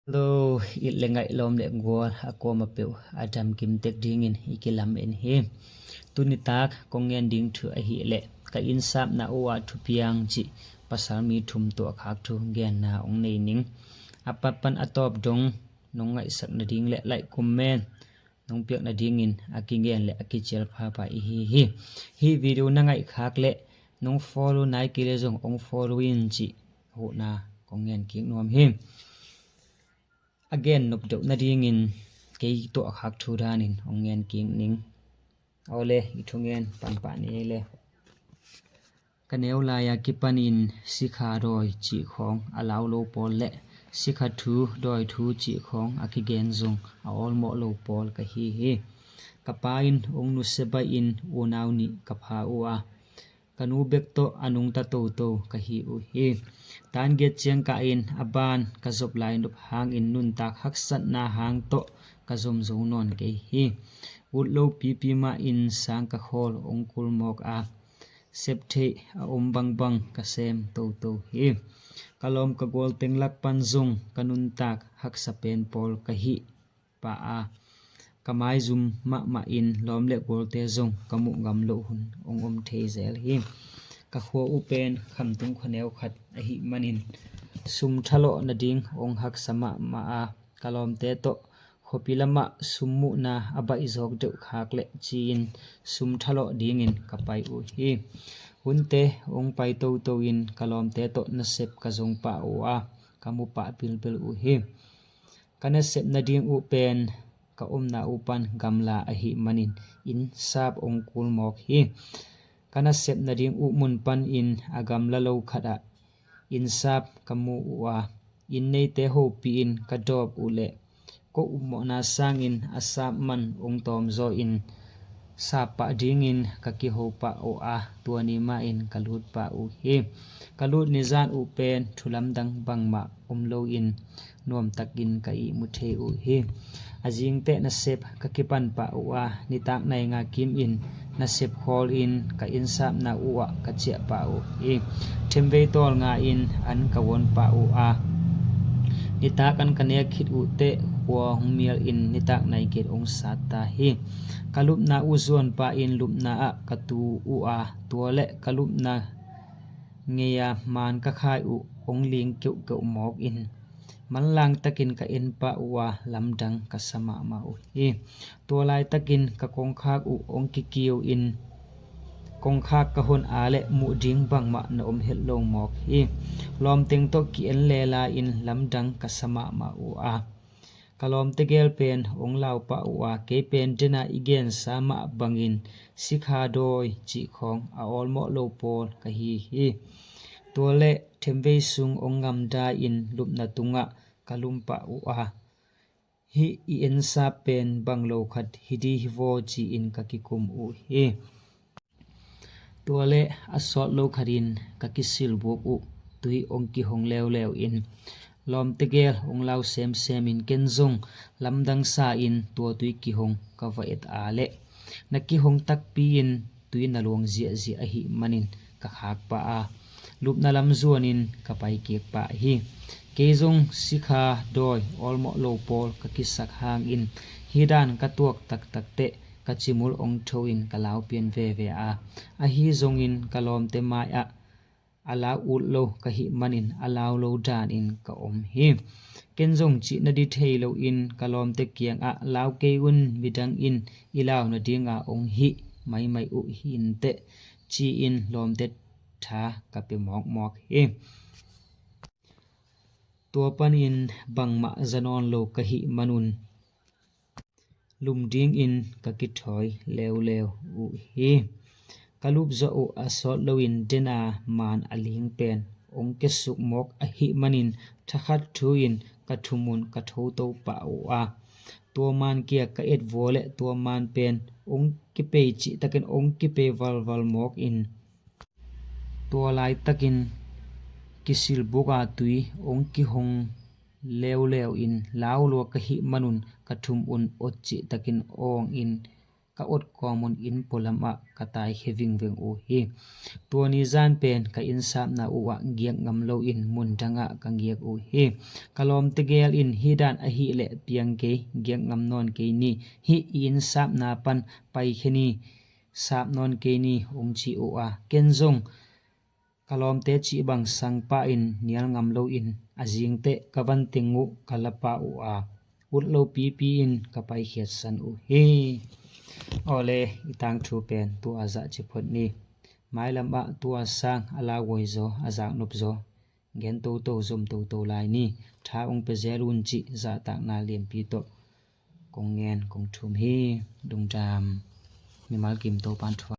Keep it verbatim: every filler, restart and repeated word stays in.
Lo it le ngaih lawm le gual a kuama peuh a dam kim tek dingin i kilam en hi. Tuni tak kong ngen ding thu ahih leh ka innsapna uh ah thupiang cih pasal mi thum tuahkhak thu genna hong nei ning. A patpan a tawp dong nong ngaihsak nading le laih kummen nong piak nadingin a kigen le a kicial phapha i hi hi. Hih video na ngaihkhak le nong follow nai kei le zong hong follow in cih huhna kong ngen kik nuam hi. A gen nop deuh nadingin kei tuahkhak thu danin hong ngen kik ning. Awle, i thungen panpah ni ei le. Ka neu lai-a kipanin sikha dawi cih khawng a lau lo pawl le sikha thu dawi thu cih khawng a kigen zong a awlmawh lo pawl ka hi hi. Ka pa in hong nusia baih in unau nih ka pha uh a, ka nu bek tawh a nungta toto ka hi uh hi. Tan giat ciang kah in a ban ka zop lai nop hangin nuntak haksatna hang tawh ka zom zo nawn kei hi. Ut lo pipi mah in sang ka khawl hong kul mawk a, sep theih a om bangbang ka sem toto hi. Ka lawm ka gual teng lak pan zong ka nuntak haksa pen pawl ka hih pah a, ka maizum mahmah in lawm le gualte zong ka muh ngam loh hun hong om thei zel hi. Ka khua uh pen khamtung khuaneu khat ahih manin sum thalawh nading hong haksa mahmah a, ka lawmte tawh khuapi lamah sum muhna a baih zawk deuh khak leh ci-in sum thalawh dingin ka pai uh hi. Hunte hong pai toto in ka lawmte tawh nasep ka zong pah uh a, ka mu pah bilbel uh hi. Ka nasep nading uh pen ka omna uh pan gamla ahih manin inn sap hong kul mawk hi. Ka nasep nading uh mun panin a gamla lo khatah inn sap ka mu uh a, inn neite hopih in ka dawp uh leh ko upmawhna sangin a sap man hong tawmzaw in sap pah dingin ka kiho pah uh a, tua ni mahin ka lut pah uh hi. Ka lut nizan uh pen thu lamdang bangmah om loin nuamtakin ka ihmu thei uh hi. A zingteh nasep ka kipan pah uh a, nitak nai nga kimin nasep khawlin ka innsapna uh ah ka ciah pah uh hi. Themvei tawl nga in an ka vuan pah uh a, nitak an ka nek khit uh teh khua hong mialin nitak nai giat hong sat ta hi. Ka lupna uh zuan pahin lupna ah ka tu uh a, tua le ka lupna ngei-a maan ka khai uh hong ling keuhkeuh mawkin manlang takin ka en pah uh a, lamdang ka sa mahmah uh hi. Tua laitakin ka kongkhak uh hong kikiu in kongkhak ka hon a le muh ding bangmah na om het lo mawk hi. Lawmteng tawh ki-en lela in lamdang ka sa mahmah uh a, ka lawmte gel pen hong lau pah uh a, kei pen dena i gensa mah bangin sikha dawi cih khawng a awlmawh lo pawl ka hi hi. Tua le themvei sung hong ngamda in lupna tungah ka lum pah uh a, hih i ensap pen bang lo khat hi di hi vaw ci-in ka kikum uh hi. Tua le a sawt lo khatin ka kisilbuk uh tui hong kihong leuleu in lawmte gel hong lau semsem in ken zong lamdang sa in tua tui kihong ka va et a le na kihong takpi in tui na luang ziahziah ahih manin ka khak pah a, lupna lam zuanin ka pai kik pah hi. Kei zong sikha dawi awlmawh lo pawl ka kisak hangin hih dan ka tuak taktak teh ka cimul hong tho in ka lau pian veve a, ahi zongin ka lawmte mai-ah a lau ut lo ka hih manin a lau lo danin ka om hi. Ken zong cihna di thei loin ka lawmte kiangah lau kei un, midang in i lau nadinga hong hih maimai uh hi inteh ci-in lawmte tha ka pia mawkmawk hi. Tua panin bangmah za nawn lo ka hih manun lum dingin ka kithawi leuleu uh hi. Ka lupzawh uh a sawt loin dena maan a ling pen hong kiasuk mawk ahih manin thakhat thu-in ka thumun ka thoto pah uh a, tua maan kia ka et vua le tua maan pen hong kipei cihtakin hong kipei valval mawkin tua laitakin kisilbuka tui hong kihong leuleu in lau lua ka hih manun ka thumun ot cihtakin awngin ka ot kawmun inn pualamah ka taikhia vingveng uh hi. Tua ni zan pen ka innsapna uhah giak ngam loin mun dangah ka giak uh hi. Ka lawmte gel in, "Hih dan ahih leh piang kei, giak ngam nawn kei ni. Hih i innsapna pan paikhia ni, sap nawn kei ni," hong ci uh a, ken zong ka lawmte cih bang sang pah in nial ngam loin a zingteh ka van teng uh ka la pah uh a, ut lo pipi in ka paikhiatsan uh hi. Awle, i tangthu pen tua zah ci phot ni. Mailamah tua sang a lauhuai zaw, a zaknop zaw gen toto, zom toto lai ni. Tha hong pia zel un cih zahtakna lianpi tawh kong ngen kong thum hi. Lungdam. Mimal kim Topa'n thu